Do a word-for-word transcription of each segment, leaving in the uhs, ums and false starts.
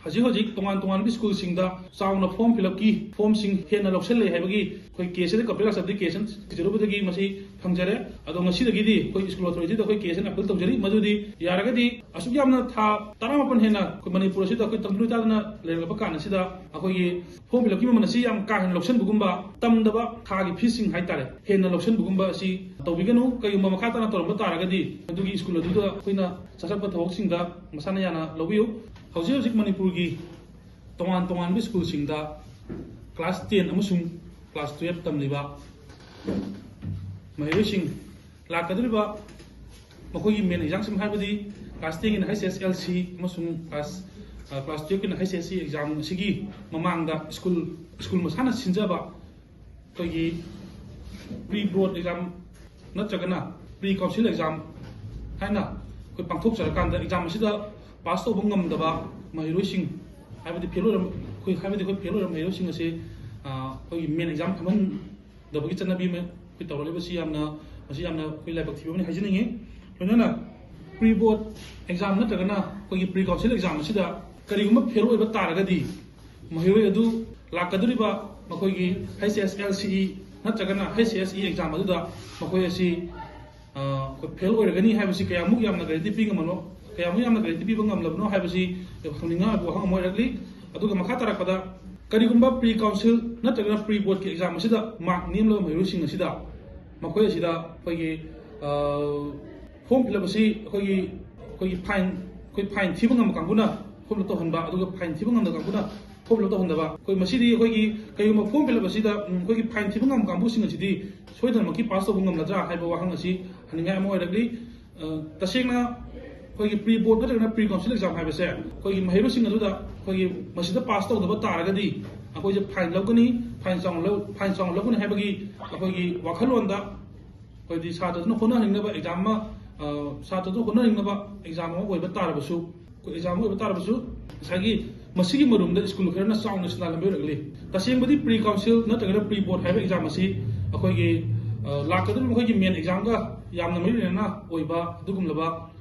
ꯍꯧꯖꯤꯛ ꯍꯧꯖꯤꯛ ꯇꯣꯉꯥꯟ ꯇꯣꯉꯥꯟꯕ ꯁ꯭ꯀꯨꯜꯁꯤꯡꯗ ꯆꯥꯎꯅ ꯐꯣꯔꯝ ꯐꯤꯜ ꯑꯞꯀꯤ ꯐꯣꯔꯝꯁꯤꯡ ꯍꯦꯟꯅ ꯂꯧꯁꯤꯜꯂꯦ ꯍꯥꯏꯕꯒꯤ ꯑꯩꯈꯣꯏ ꯀꯦꯁꯁꯤꯗ ꯀꯝꯄ꯭ꯂꯦꯟ ꯂꯥꯛꯆꯕꯗꯒꯤ ꯀꯦꯁ ꯊꯤꯖꯔꯨꯕꯗꯒꯤ ꯃꯁꯤ ꯐꯪꯖꯔꯦ꯫ ꯑꯗꯣ ꯉꯁꯤꯗꯒꯤꯗꯤ ꯑꯩꯈꯣꯏ ꯁ꯭ꯀꯨꯜ ꯑꯣꯊꯣꯔꯤꯇꯤꯗ ꯑꯩꯈꯣꯏ ꯀꯦꯁ ꯑꯣꯏꯅ ꯑꯄꯤꯜ ꯇꯧꯖꯔꯤ꯫ ꯃꯗꯨꯗꯤ ꯌꯥꯔꯒꯗꯤ ꯑꯁꯨꯛ ꯌꯥꯝꯅ ꯊꯥ ꯇꯔꯥꯃꯥꯄꯟ ꯍꯦꯟꯅ ꯑꯩꯈꯣꯏ ꯃꯅꯤꯄꯨꯔ ꯑꯁꯤꯗ ꯑꯩꯈꯣꯏ ꯇꯪꯗꯨ ꯂꯩꯇꯥꯗꯅ ꯂꯩꯔꯛꯂꯕ ꯀꯥꯟ ꯑꯁꯤꯗ ꯑꯩꯈꯣꯏꯒꯤ ꯐꯣꯔꯝ ꯐꯤꯜ ꯑꯞꯀꯤ ꯃꯃꯜ ꯑꯁꯤ ꯌꯥꯝ ꯀꯥ ꯍꯦꯟꯅ ꯂꯧꯁꯤꯟꯕꯒꯨꯝꯕ, ꯇꯝꯗꯕ ꯊꯥꯒꯤ ꯐꯤꯁꯤꯡ ꯍꯥꯏꯇꯥꯔꯦ, ꯍꯦꯟꯅ ꯂꯧꯁꯤꯟꯕꯒꯨꯝꯕ ꯑꯁꯤ ꯇꯧꯕꯤꯒꯅꯨ꯫ ꯀꯔꯤꯒꯨꯝꯕ ꯃꯈꯥ ꯇꯥꯅ ꯇꯧꯔꯝꯕ ꯇꯥꯔꯒꯗꯤ ꯃꯗꯨꯒꯤ ꯁ꯭ꯀꯨꯜ ꯑꯗꯨꯗ ꯑꯩꯈꯣꯏꯅ ꯆꯠꯊꯔꯛꯄ ꯊꯕꯛꯁꯤꯡꯗ ꯃꯁꯥꯅ ꯌꯥꯅ ꯂꯧꯕꯤꯌꯨ꯫ ꯍꯧꯖꯤꯛ ꯍꯧꯖꯤꯛ ꯃꯅꯤꯄꯨꯔꯒꯤ ꯇꯣꯉꯥꯟ ꯇꯣꯉꯥꯟꯕ ꯁ꯭ꯀꯨꯜꯁꯤꯡꯗ ꯀ꯭ꯂꯥꯁ ꯇꯦꯟ ꯑꯃꯁꯨꯡ ꯀ꯭ꯂꯥꯁ ꯇꯨꯌꯦꯜꯞ ꯇꯝꯂꯤꯕ ꯃꯍꯩꯔꯣꯏꯁꯤꯡ, ꯂꯥꯛꯀꯗꯧꯔꯤꯕ ꯃꯈꯣꯏꯒꯤ ꯃꯦꯟ ꯑꯦꯛꯖꯥꯝꯁꯤꯡ, ꯍꯥꯏꯕꯗꯤ ꯀ꯭ꯂꯥꯁ ꯇꯦꯟꯒꯤꯅ ꯍꯩꯆ ꯑꯦꯁ ꯑꯦꯜ ꯁꯤ ꯑꯃꯁꯨꯡ ꯀ꯭ꯂꯥꯁ, ꯑ, class ꯇꯨꯌꯦꯜꯞꯀꯤꯅ H S C exam ꯑꯁꯤꯒꯤ ꯃꯃꯥꯡꯗ ꯁ꯭ꯀꯨꯜ, ꯁ꯭ꯀꯨꯜ ꯃꯁꯥꯅ ꯁꯤꯟꯖꯕ ꯑꯩꯈꯣꯏꯒꯤ ꯄ꯭ꯔꯤ ꯕꯣꯔꯗ ꯑꯦꯛꯖꯥꯝ ꯅꯠꯇ꯭ꯔꯒꯅ ꯄ꯭ꯔꯤ ꯀꯥꯎꯟꯁꯤꯜ ꯑꯦꯛꯖꯥꯝ ꯍꯥꯏꯅ ꯑꯩꯈꯣꯏ ꯄꯥꯡꯊꯣꯛꯆꯔꯀꯥꯟꯗ, ꯑꯦꯛꯖꯥꯝ ꯑꯁꯤꯗ ꯄꯥꯁ ꯇꯧꯕ ꯉꯝꯗꯕ ꯃꯍꯩꯔꯣꯏꯁꯤꯡ, ꯍꯥꯏꯕꯗꯤ ꯐꯦꯜ ꯑꯣꯏꯔ-, ꯑꯩꯈꯣꯏ, ꯍꯥꯏꯕꯗꯤ ꯑꯩꯈꯣꯏ ꯐꯦꯜ ꯑꯣꯏꯔꯕ ꯃꯍꯩꯔꯣꯏꯁꯤꯡ ꯑꯁꯤ, ꯑ, ꯑꯩꯈꯣꯏꯒꯤ ꯃꯦꯟ ꯑꯦꯛꯖꯥꯝ ꯐꯝꯍꯟꯗꯕꯒꯤ ꯆꯠꯅꯕꯤ ꯑꯃ ꯑꯩꯈꯣꯏ ꯇꯧꯔꯛꯂꯤꯕꯁꯤ ꯌꯥꯝꯅ, ꯃꯁꯤ ꯌꯥꯝꯅ ꯑꯩꯈꯣꯏ ꯂꯥꯏꯕꯛ ꯊꯤꯕ ꯑꯃꯅꯤ ꯍꯥꯏꯖꯅꯤꯡꯉꯤ꯫ ꯂꯣꯏꯅꯅ ꯄ꯭ꯔꯤ ꯕꯣꯔꯗ ꯑꯦꯛꯖꯥꯝ ꯅꯠꯇ꯭ꯔꯒꯅ ꯑꯩꯈꯣꯏꯒꯤ ꯄ꯭ꯔꯤ ꯀꯥꯎꯟꯁꯤꯜ ꯑꯦꯛꯖꯥꯝ ꯑꯁꯤꯗ ꯀꯔꯤꯒꯨꯝꯕ ꯐꯦꯜ ꯑꯣꯏꯕ ꯇꯥꯔꯒꯗꯤ, ꯃꯍꯩꯔꯣꯏ ꯑꯗꯨ ꯂꯥꯛꯀꯗꯧꯔꯤꯕ ꯃꯈꯣꯏꯒꯤ ꯍꯩꯆ ꯑꯦꯁ ꯑꯦꯜ ꯁꯤ ꯏ ꯅꯠꯇ꯭ꯔꯒꯅ ꯍꯩꯆ ꯑꯦꯁ ꯏ ꯑꯦꯛꯖꯥꯝ ꯑꯗꯨꯗ ꯃꯈꯣꯏ ꯑꯁꯤ, ꯑ, ꯑꯩꯈꯣꯏ ꯐꯦꯜ ꯑꯣꯏꯔꯒꯅꯤ ꯍꯥꯏꯕꯁꯤ ꯀꯌꯥꯃꯨꯛ ꯌꯥꯝꯅ ꯒꯥꯔꯦꯟꯇꯤ ꯄꯤ ꯉꯝꯕꯅꯣ, ꯀꯌꯥꯃꯨꯛ ꯌꯥꯝꯅ ꯒꯥꯔꯦꯟꯇꯤ ꯄꯤꯕ ꯉꯝꯂꯕꯅꯣ ꯍꯥꯏꯕꯁꯤ ꯍꯪꯅꯤꯡꯉꯥꯏ ꯋꯥꯍꯪ ꯑꯃ ꯑꯣꯏꯔꯛꯂꯤ꯫ ꯑꯗꯨꯒ ꯃꯈꯥ ꯇꯥꯔꯛꯄꯗ, ꯀꯔꯤꯒꯨꯝꯕ ꯄ꯭ꯔꯤ ꯀꯥꯎꯟꯁꯤꯜ ꯅꯠꯇ꯭ꯔꯒꯅ ꯄ꯭ꯔꯤ ꯕꯣꯔꯗꯀꯤ ꯑꯦꯛꯖꯥꯝ ꯑꯁꯤꯗ ꯃꯥꯔꯛ ꯅꯦꯝꯂꯕ ꯃꯍꯩꯔꯣꯏꯁꯤꯡ ꯑꯁꯤꯗ ꯃꯈꯣꯏ ꯑꯁꯤꯗ ꯑꯩꯈꯣꯏꯒꯤ, ꯑ, ꯐꯣꯔꯝ ꯐꯤꯜ ꯑꯞ ꯑꯁꯤ ꯑꯩꯈꯣꯏꯒꯤ, ꯑꯩꯈꯣꯏꯒꯤ ꯐꯥꯏꯟ, ꯑꯩꯈꯣꯏ ꯐꯥꯏꯟ ꯊꯤꯕ ꯉꯝꯕ ꯀꯥꯡꯕꯨꯅ ꯐꯣꯔꯝ ꯐꯤꯜ ꯑꯞ ꯇꯧꯍꯟꯕ, ꯑꯗꯨꯒ ꯐꯥꯏꯟ ꯊꯤꯕ ꯉꯝꯗꯕ ꯀꯥꯡꯕꯨꯅ ꯐꯣꯔꯝ ꯐꯤꯜ ꯑꯞ ꯇꯧꯍꯟꯗꯕ꯫ ꯑꯩꯈꯣꯏ ꯃꯁꯤꯗꯤ ꯑꯩꯈꯣꯏꯒꯤ ꯀꯔꯤꯒꯨꯝꯕ ꯐꯣꯔꯝ ꯐꯤꯜ ꯑꯞ ꯑꯁꯤꯗ, ꯎꯝ, ꯑꯩꯈꯣꯏꯒꯤ ꯐꯥꯏꯟ ꯊꯤꯕ ꯉꯝꯕ ꯀꯥꯡꯕꯨꯁꯤꯡ ꯑꯁꯤꯗꯤ ꯁꯣꯏꯗꯅꯃꯛꯀꯤ ꯄꯥꯁ ꯇꯧꯕ ꯉꯝꯒꯗ꯭ꯔꯥ ꯍꯥꯏꯕ ꯋꯥꯍꯪ ꯑꯁꯤ ꯍꯪꯅꯤꯡꯉꯥꯏ ꯑꯃ ꯑꯣꯏꯔꯛꯂꯤ꯫ ꯑ, ꯇꯁꯦꯡꯅ ꯑꯩꯈꯣꯏꯒꯤ ꯄ꯭ꯔꯤ ꯕꯣꯔꯗ ꯅꯠꯇ꯭ꯔꯒꯅ ꯄ꯭ꯔꯤ ꯀꯥꯎꯟꯁꯤꯜ ꯑꯦꯛꯖꯥꯝ ꯍꯥꯏꯕꯁꯦ ꯑꯩꯈꯣꯏꯒꯤ ꯃꯍꯩꯔꯣꯏꯁꯤꯡ ꯑꯗꯨꯗ ꯑꯩꯈꯣꯏꯒꯤ ꯃꯁꯤꯗ ꯄꯥꯁ ꯇꯧꯗꯕ ꯇꯥꯔꯒꯗꯤ ꯑꯩꯈꯣꯏꯁꯦ ꯐꯥꯏꯟ ꯂꯧꯒꯅꯤ, ꯐꯥꯏꯟ ꯆꯥꯎꯅ ꯂꯧ-, ꯐꯥꯏꯟ ꯆꯥꯎꯅ ꯂꯧꯒꯅꯤ ꯍꯥꯏꯕꯒꯤ ꯑꯩꯈꯣꯏꯒꯤ ꯋꯥꯈꯜꯂꯣꯟꯗ, ꯑꯩꯈꯣꯏꯗꯤ ꯁꯥꯇ꯭ꯔꯗꯨꯅ ꯍꯣꯠꯅꯍꯟꯅꯤꯡꯅꯕ ꯑꯦꯛꯖꯥꯝ ꯑꯃ, ꯑ, ꯁꯥꯇ꯭ꯔꯗꯨ ꯍꯣꯠꯅꯍꯟꯅꯤꯡꯅꯕ ꯑꯦꯛꯖꯥꯝ ꯑꯃ ꯑꯣꯏꯕ ꯇꯥꯔꯕꯁꯨ, ꯑꯩꯈꯣꯏ ꯑꯦꯛꯖꯥꯝ ꯑꯃ ꯑꯣꯏꯕ ꯇꯥꯔꯕꯁꯨ, ꯉꯁꯥꯏꯒꯤ ꯃꯁꯤꯒꯤ ꯃꯔꯨꯝꯗ ꯁ꯭ꯀꯨꯜ ꯈꯔꯅ ꯆꯥꯎꯅ ꯁꯤꯟꯅꯥ ꯂꯝꯕꯤ ꯑꯣꯏꯔꯛꯂꯤ꯫ ꯇꯁꯦꯡꯕꯗꯤ ꯄ꯭ꯔꯤ ꯀꯥꯎꯟꯁꯤꯜ ꯅꯠꯇ꯭ꯔꯒꯅ ꯄ꯭ꯔꯤ ꯕꯣꯔꯗ ꯍꯥꯏꯕ ꯑꯦꯛꯖꯥꯝ ꯑꯁꯤ ꯑꯩꯈꯣꯏꯒꯤ, ꯑ, ꯂꯥꯛꯀꯗꯧꯔꯤꯕ ꯃꯈꯣꯏꯒꯤ ꯃꯦꯟ ꯑꯦꯛꯖꯥꯝꯒ ꯌꯥꯝꯅ ꯃꯔꯤ ꯂꯩꯅꯅ ꯑꯣꯏꯕ ꯑꯗꯨꯒꯨꯝꯂꯕ,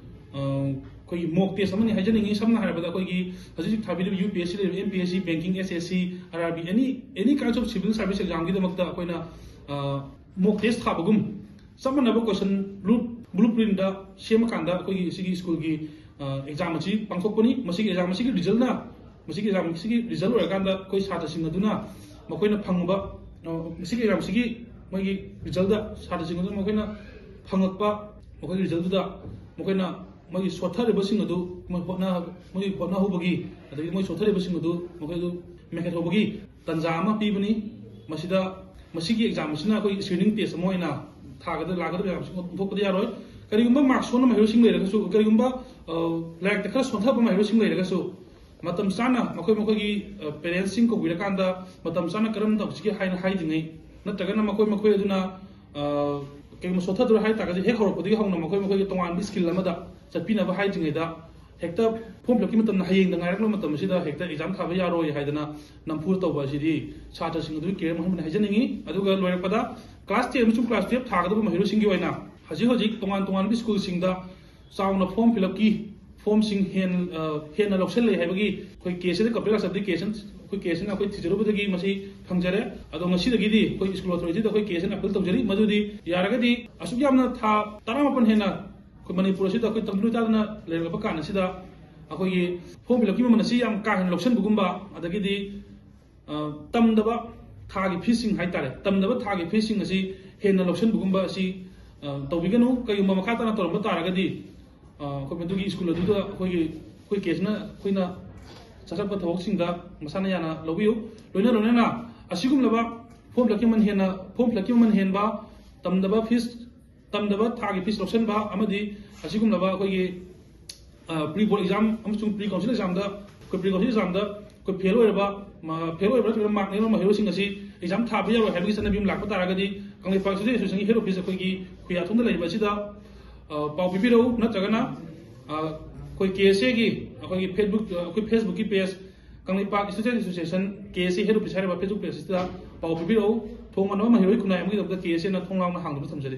ꯑ, ꯑꯩꯈꯣꯏꯒꯤ mock test ꯑꯃꯅꯤ ꯍꯥꯏꯖꯅꯤꯡꯉꯤ꯫ ꯁꯝꯅ ꯍꯥꯏꯔꯕꯗ ꯑꯩꯈꯣꯏꯒꯤ ꯍꯧꯖꯤꯛ ꯍꯧꯖꯤꯛ ꯊꯥꯕꯤꯔꯤꯕ U P S C ꯂꯩꯔꯤꯕ M P S C, banking, S S C, R R B, any any kinds of civil service examꯒꯤꯗꯃꯛꯇ ꯑꯩꯈꯣꯏꯅ mock test ꯊꯥꯕꯒꯨꯝ ꯆꯞ ꯃꯥꯟꯅꯕ question blue blueprintꯗ ꯁꯦꯝꯃꯀꯥꯟꯗ ꯑꯩꯈꯣꯏꯒꯤ ꯁꯤꯒꯤ ꯁ꯭ꯀꯨꯜꯒꯤ exam ꯑꯁꯤ ꯄꯥꯡꯊꯣꯛꯄꯅꯤ꯫ ꯃꯁꯤꯒꯤ exam ꯑꯁꯤꯒꯤ resultꯅ ꯃꯁꯤꯒꯤ exam ꯑꯁꯤꯒꯤ result ꯑꯣꯏꯔꯀꯥꯟꯗ ꯑꯩꯈꯣꯏ ꯁꯥꯇ꯭ꯔꯁꯤꯡ ꯑꯗꯨꯅ ꯃꯈꯣꯏꯅ ꯐꯪꯕ ꯃꯁꯤꯒꯤ exam ꯑꯁꯤꯒꯤ ꯃꯣꯏꯒꯤ resultꯗ ꯁꯥꯇ꯭ꯔꯁꯤꯡ ꯑꯗꯨꯅ ꯃꯈꯣꯏꯅ ꯐꯪꯉꯛꯄ ꯃꯈꯣꯏꯒꯤ resultꯗꯨꯗ ꯃꯈꯣꯏꯅ ꯃꯣꯏꯒꯤ ꯁꯣꯠꯊꯔꯤꯕꯁꯤꯡ ꯑꯗꯨ ꯃꯣꯏ ꯍꯣꯠꯅ ꯃꯣꯏꯒꯤ ꯍꯣꯠꯅꯍꯧꯕꯒꯤ ꯑꯗꯒꯤ ꯃꯣꯏ ꯁꯣꯠꯊꯔꯤꯕꯁꯤꯡ ꯑꯗꯨ ꯃꯈꯣꯏ ꯑꯗꯨ ꯃꯦꯟꯈꯠꯍꯧꯕꯒꯤ ꯇꯥꯟꯖꯥ ꯑꯃ ꯄꯤꯕꯅꯤ꯫ ꯃꯁꯤꯗ ꯃꯁꯤꯒꯤ exam ꯑꯁꯤꯅ ꯑꯩꯈꯣꯏ screening test ꯑꯃ ꯑꯣꯏꯅ ꯊꯥꯒꯗ ꯂꯥꯛꯀꯗꯕ exam ꯑꯁꯤ ꯑꯣꯟꯊꯣꯛꯄꯗꯤ ꯌꯥꯔꯣꯏ꯫ ꯀꯔꯤꯒꯨꯝꯕ mark ꯁꯣꯟꯕ ꯃꯍꯩꯔꯣꯏꯁꯤꯡ ꯂꯩꯔꯒꯁꯨ, ꯀꯔꯤꯒꯨꯝꯕ ꯂꯥꯏꯔꯤꯛꯇ ꯈꯔ ꯁꯣꯟꯊꯕ ꯃꯍꯩꯔꯣꯏꯁꯤꯡ ꯂꯩꯔꯒꯁꯨ, ꯃꯇꯝ ꯆꯥꯅ ꯃꯈꯣꯏ ꯃꯈꯣꯏꯒꯤ parents ꯁꯤꯡ ꯀꯧꯕꯤꯔꯀꯥꯟꯗ ꯃꯇꯝ ꯆꯥꯅ ꯀꯔꯝ ꯇꯧꯁꯤꯒꯦ ꯍꯥꯏꯅ ꯍꯥꯏꯗ꯭ꯔꯤꯉꯩ, ꯅꯠꯇ꯭ꯔꯒꯅ ꯃꯈꯣꯏ ꯃꯈꯣꯏ ꯑꯗꯨꯅ ꯀꯩꯒꯨꯝꯕ ꯁꯣꯠꯊꯗꯣꯔꯦ ꯍꯥꯏ ꯇꯥꯔꯒꯗꯤ ꯍꯦꯛ ꯍꯧꯔꯛꯄꯗꯒꯤ ꯍꯧꯅ ꯃꯈꯣꯏ ꯃꯈꯣꯏꯒꯤ ꯇꯣꯉꯥꯟꯕ skill ꯑꯃꯗ ꯆꯠꯄꯤꯅꯕ ꯍꯥꯏꯗ꯭ꯔꯤꯉꯩꯗ ꯍꯦꯛꯇ form fill upꯀꯤ ꯃꯇꯝꯗ ꯍꯌꯦꯡꯗ ꯉꯥꯏꯔꯛꯂꯕ ꯃꯇꯝ ꯑꯁꯤꯗ ꯍꯦꯛꯇ exam ꯊꯥꯕ ꯌꯥꯔꯣꯏ ꯍꯥꯏꯗꯅ ꯅꯝꯐꯨꯗ ꯇꯧꯕ ꯑꯁꯤꯗꯤ ꯁꯥꯇ꯭ꯔꯁꯤꯡ ꯑꯗꯨꯒꯤ career ꯃꯥꯡꯍꯟꯕꯅꯤ ꯍꯥꯏꯖꯅꯤꯡꯉꯤ꯫ ꯑꯗꯨꯒ ꯂꯣꯏꯔꯛꯄꯗ class ten ꯑꯃꯁꯨꯡ class twelve ꯊꯥꯒꯗꯕ ꯃꯍꯩꯔꯣꯏꯁꯤꯡꯒꯤ ꯑꯣꯏꯅ ꯍꯧꯖꯤꯛ ꯍꯧꯖꯤꯛ ꯇꯣꯉꯥꯟ ꯇꯣꯉꯥꯟꯕ ꯁ꯭ꯀꯨꯜꯁꯤꯡꯗ ꯆꯥꯎꯅ form fill upꯀꯤ formꯁꯤꯡ ꯍꯦꯟ-, ꯑ, ꯍꯦꯟꯅ ꯂꯧꯁꯤꯜꯂꯦ ꯍꯥꯏꯕꯒꯤ ꯑꯩꯈꯣꯏ caseꯁꯤꯗ complaint ꯂꯥꯛꯆꯕꯗꯒꯤ caseꯁꯤꯅ, ꯑꯩꯈꯣꯏ caseꯁꯤꯅ ꯑꯩꯈꯣꯏ ꯊꯤꯖꯔꯨꯕꯗꯒꯤ ꯃꯁꯤ ꯐꯪꯖꯔꯦ꯫ ꯑꯗꯣ ꯉꯁꯤꯗꯒꯤꯗꯤ ꯑꯩꯈꯣꯏ ꯁ꯭ꯀꯨꯜ authorityꯗ ꯑꯩꯈꯣꯏ caseꯁꯤꯅ appeal ꯇꯧꯖꯔꯤ꯫ ꯃꯗꯨꯗꯤ ꯌꯥꯔꯒꯗꯤ ꯑꯁꯨꯛ ꯌꯥꯝꯅ ꯊꯥ ꯇꯔꯥꯃꯥꯄꯟ ꯍꯦꯟꯅ ꯑꯩꯈꯣꯏ ꯃꯅꯤꯄꯨꯔ ꯑꯁꯤꯗ ꯑꯩꯈꯣꯏ ꯇꯪꯗꯨ ꯂꯩꯇꯥꯗꯅ ꯂꯩꯔꯛꯂꯕ ꯀꯥꯟ ꯑꯁꯤꯗ ꯑꯩꯈꯣꯏꯒꯤ form fill upꯀꯤ ꯃꯃꯜ ꯑꯁꯤ ꯌꯥꯝ ꯀꯥ ꯍꯦꯟꯅ ꯂꯧꯁꯤꯟꯕꯒꯨꯝꯕ, ꯑꯗꯒꯤꯗꯤ ꯑ, ꯇꯝꯗꯕ ꯊꯥꯒꯤ feesꯁꯤꯡ ꯍꯥꯏꯇꯥꯔꯦ, ꯇꯝꯗꯕ ꯊꯥꯒꯤ feesꯁꯤꯡ ꯑꯁꯤ ꯍꯦꯟꯅ ꯂꯧꯁꯤꯟꯕꯒꯨꯝꯕ ꯑꯁꯤ, ꯑ, ꯇꯧꯕꯤꯒꯅꯨ꯫ ꯀꯔꯤꯒꯨꯝꯕ ꯃꯈꯥ ꯇꯥꯅ ꯇꯧꯔꯝꯕ ꯇꯥꯔꯒꯗꯤ, ꯑ, ꯑꯩꯈꯣꯏ ꯃꯗꯨꯒꯤ ꯁ꯭ꯀꯨꯜ ꯑꯗꯨꯗ ꯑꯩꯈꯣꯏꯒꯤ, ꯑꯩꯈꯣꯏ caseꯅ, ꯑꯩꯈꯣꯏꯅ ꯆꯠꯊꯔꯛꯄ ꯊꯕꯛꯁꯤꯡꯗ ꯃꯁꯥꯅ ꯌꯥꯅ ꯂꯧꯕꯤꯌꯨ꯫ ꯂꯣꯏꯅ ꯂꯣꯏꯅꯅ ꯑꯁꯤꯒꯨꯝꯂꯕ form fill upꯀꯤ ꯃꯃꯜ ꯍꯦꯟꯅ, form fill upꯀꯤ ꯃꯃꯜ ꯍꯦꯟꯕ, ꯇꯝꯗꯕ fees, ꯇꯝꯗꯕ ꯊꯥꯒꯤ fees ꯂꯧꯁꯤꯟꯕ ꯑꯃꯗꯤ ꯑꯁꯤꯒꯨꯝꯂꯕ ꯑꯩꯈꯣꯏꯒꯤ, ꯑ, pre board exam ꯑꯃꯁꯨꯡ pre council examꯗ, ꯑꯩꯈꯣꯏ pre council examꯗ ꯑꯩꯈꯣꯏ fail ꯑꯣꯏꯔꯕ, ꯃ-, fail ꯑꯣꯏꯔꯕ ꯅꯠꯇ꯭ꯔꯒ mark ꯅꯦꯝꯕ ꯃꯍꯩꯔꯣꯏꯁꯤꯡ ꯑꯁꯤ exam ꯊꯥꯕ ꯌꯥꯔꯣꯏ ꯍꯥꯏꯕꯒꯤ ꯆꯠꯅꯕꯤ ꯑꯃ ꯂꯥꯛꯄ ꯇꯥꯔꯒꯗꯤ ꯀꯪꯂꯩꯄꯥꯛ student associationꯒꯤ head office ꯑꯩꯈꯣꯏꯒꯤ ꯈꯨꯌꯥꯊꯣꯡꯗ ꯂꯩꯔꯤꯕ ꯑꯁꯤꯗ, ꯑ, ꯄꯥꯎ ꯄꯤꯕꯤꯔꯛꯎ, ꯅꯠꯇ꯭ꯔꯒꯅ, ꯑ, ꯑꯩꯈꯣꯏ caseꯒꯤ ꯑꯩꯈꯣꯏꯒꯤ Facebook, ꯑꯩꯈꯣꯏ Facebookꯀꯤ page Kangleipak student association, caseꯒꯤ head office ꯍꯥꯏꯔꯤꯕ Facebook page ꯑꯁꯤꯗ ꯄꯥꯎ ꯄꯤꯕꯤꯔꯛꯎ꯫ ꯊꯣꯡ ꯑꯅꯧꯕ ꯃꯍꯩꯔꯣꯏ ꯈꯨꯟꯅꯥꯏ ꯑꯃꯒꯤꯗꯃꯛꯇ caseꯅ ꯊꯣꯡ ꯂꯥꯎꯅ ꯍꯥꯡꯗꯨꯅ ꯊꯝꯖꯔꯤ꯫